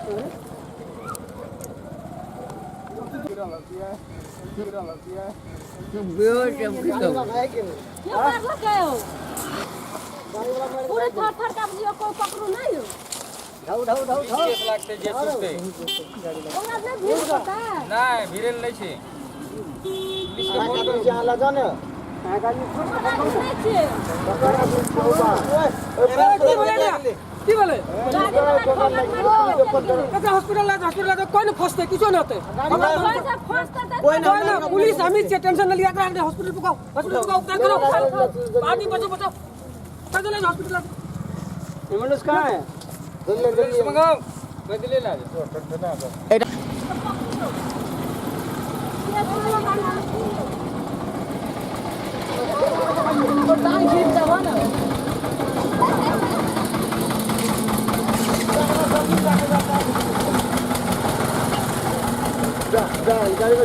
क्यों मारलकै हो? पूरे थर थर कांप लियो, कोई पकड़ू नहीं हो। केस लागतै जे टूटतै। ओकरा नहि भीड़ होता। नहि, भिड़ल नहि छै। हमरा नहि छियै। की भेलै रे? की भेलै? गाड़ी वाला ठोकर मारि के चलि गेलै। एकरा हॉस्पिटल लए, हॉस्पिटल लए, कोई नहि फसतै, किछो नहि होतै। पैसा फसतै तऽ कोई ना, पुलिस हमी छियै, टेंशन नहि लिअ। एकरा हॉस्पिटल पकाओ, हॉस्पिटल पकाओ, उपचार करो। आदमी बचाओ, बचाओ, पैदल ले हॉस्पिटल। एम्बुलेंस कहाँ है? पुलिस मंगाओ, पैदले ला जाओ।